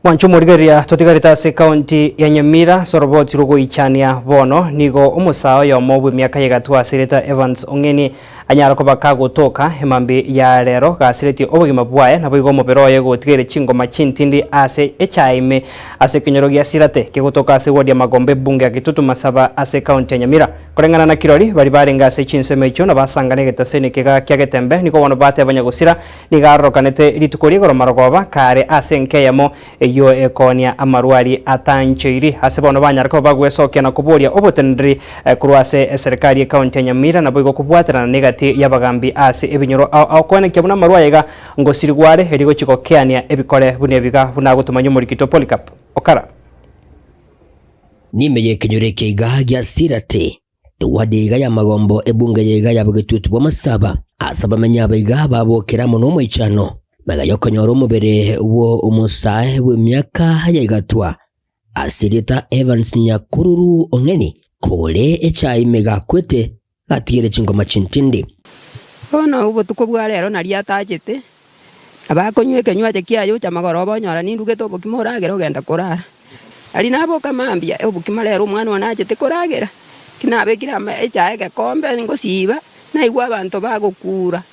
Mwanche omorigereria totigarete ase ekaunti ya Nyamira ase oroboti rw'ogoichania bono nigo omosaa oyomo bw'emiaka y'egatwa ase erieta Evans Ong'eni anyare koba kagotoka emambia ya rero gasiretie obogima bwaye naboigo omobere oye gotigaire chingoma chintindi ase echae ime ase ekenyoro gia Sirate kegotoka ase ward ya Magombe ebunge ya Kitutu Masaba ase ekaunti ya Nyamira. Koreng'ana na kirori baria barenge ase chinsemo echio na basangana egetaseni ekega kia Getembe nigo bono bateba nyagosira Nigo arorokanete rituko rigoro marogoba kare ase enka eyemo eyio ekoonia amarwari atancheiri. Ase bono banyare koba bagwesokia na koboria oboteneneri korwa ase eserekari y'ecounty ya Nyamira naboigo kobwaterana negati y'abagambi ase ebinyoro ao ao koenekia buna amarwa aya iga ngosirigwa are erio gochia gokeania ebikore buna ebiga buna agotomanywa omorikito Polycarp Okara. Nime y'ekenyoro eke iga gia Sirate Ewadi eye iga y'amagombo ebunge eye iga y'abogetutu bw'amasaba, ase abamenyi aba iga babokera amo nomoichano, magega y'okonyora omobere bwo omosae bw'emiaka ya igatwa, ase erieta Evans Nyakururu Ong'eni, kore echae ime gakwete, gatigere chingoma chintindi. Bono obotuko bwa rero nario atachete, nabo akonywa ekenywache kiaye ocha magoroba onyora nindugete obokima oragere ogenda korara. Aria naboka mambia, obokima rero omwana one achete koragera, ki nabekire ama echae egekombe ngosiiba, naigwa abanto bagokura,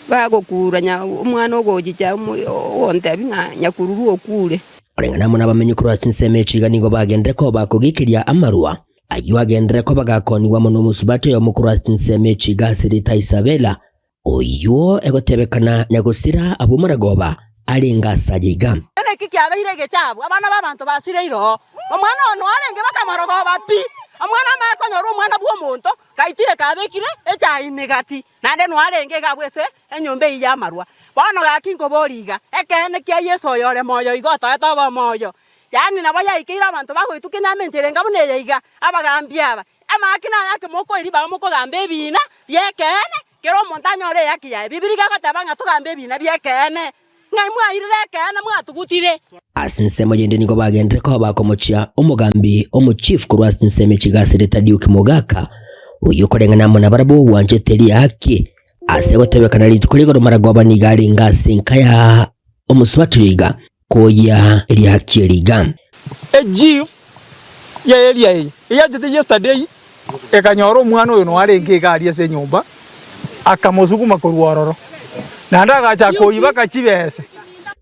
bagokura nya omwana ogochicha omo ogontebia ng'a nyakururu okure. Koreng'ana amo nabamenyi korwa ase ensemo echi iga nigo bagenderere koba bakogekeria amarwa ayio agenderere koba gakoonigwa amo nomosubati oyomo korwa ase ensemo echi iga ase rieta Isabela, Oyio egotebekana nyagosira abwo moragoba arenge ase aye iga. Naki kiabeire egechabu, abana b'abanto basireire oo. Omwana oo noarenge bakamorogoba pi. Omwana amanye konyora omwana bw'omonto, gaitire kabekire echae ime gati, naende noarenge iga abwo ase enyomba eyio y'amarwa. Bono gaki nkoboria iga, ekeene kia Yeso oyo ore moyo igo otoete obomoyo? Yaani nabo yaikeire abanto bagoitwa kenyama enchera enga buna eye iga, abagambi aba. Amaki nayake mokoeria baria mokogamba ebiina bi'ekeene, kera omonto anyore ehaki yaye. Bibilia iga egoteba ng'a togambe ebiina bi'ekeene. Ng'ai mwairire ekeene mwatugutire? Ase ensemo yende nigo bagenderere koba bakomochia omogambi omochief korwa ase chinsemo echi iga ase rieta Duke Mogaka, oyio okoreng'ana amo nabarabwo bwanchete riaaki ase gotebekana rituko rigoro maragoba nigo arenge ase enka ya omosubati oyo iga koyia riaaki eri iga. Echief ya area eye eyachete yesterday ekanyora omwana oyo noe arenge iga aria ase enyomba, akamosuguma korwa ororo, naende agacha koibaka chibese.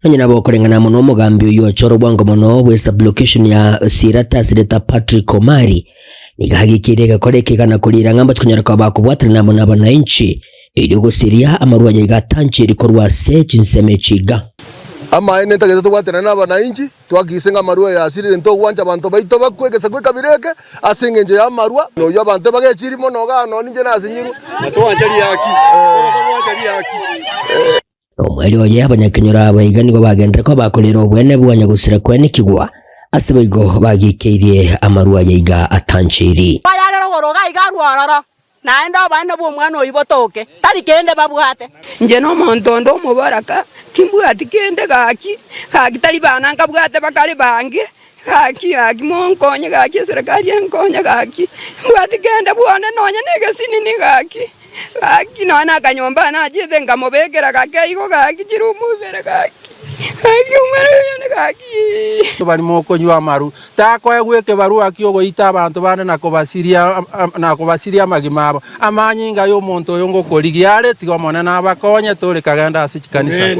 Nonye nabo okoreng'ana amo nomogambi oyio ochore obwango mono bwe sub-location ya Sirata Senator Patrick Omari nigo agekeire egekora eke igana korira ng'a mbache konyara koba bakobwatanana amo nabananchi Erio gosiria amarwa aya iga atancheri korwa ase chinsemo echi iga. Amaene ntagete tobwaterane nabanainchi, twakigise ng'a amarwa aya asirire ntogwancha abanto baito bakwe egesaku ekabira eke ase engencho y'amarwa, na oyio abanto bagechiri mono igaa nonya ninche nasinyirwe. Nomoerio oye abanyakenyoro aba iga nigo bagenderere koba bakorera obwene bwa nyagosira kweanekigwa, ase boigo bagikeirie amarwa aya iga atancheiri. Bayare rogoro iga iga arwo ororo, Naende oboene bw'omwana oyio botoke, tari kende babwate. Inche nomonto onde omoboraka, timbwati kende gaki, gaki tari bana nkabwate bakare bange, gaki gaki monkonye gaki eserekari enkonye gaki, mbwati kende bwone nonya na egesinini gaki, gaki nonya na akanyomba nachiete nkamobekera gake igo gaki chirumu ibere gaki, gaki omwana oyo one gaki. Baria mokonywa amaru, takoegwa ekebarua ki'ogoita abanto bande na kobasiria na kobasiria amagima abo. Amanyinga y'omonto oyo ngokorigia are, tiga Omonene abakonye, tore kagenda ase chikanisa.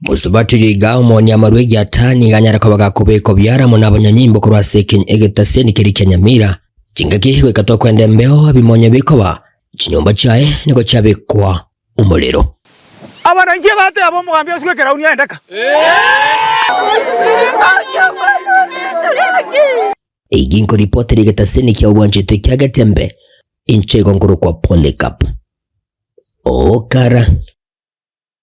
Mosubati oyo iga omoonia amarwa egiata nigo anyare koba gakobeka obiara amo nabanyanyimbo korwa ase egetaseni keria kia Nyamira. Chingaki goika tokwenda embeo ebimonyo bikoba, chinyomba chiaye nigo chiabekwa omorero. Abananchi bateeba omogambi ase ekerauni aendeka. Eyio nkoripotera egetaseni kia obwanchete kia Getembe, inche igo nkorokwa Polycarp. Okara.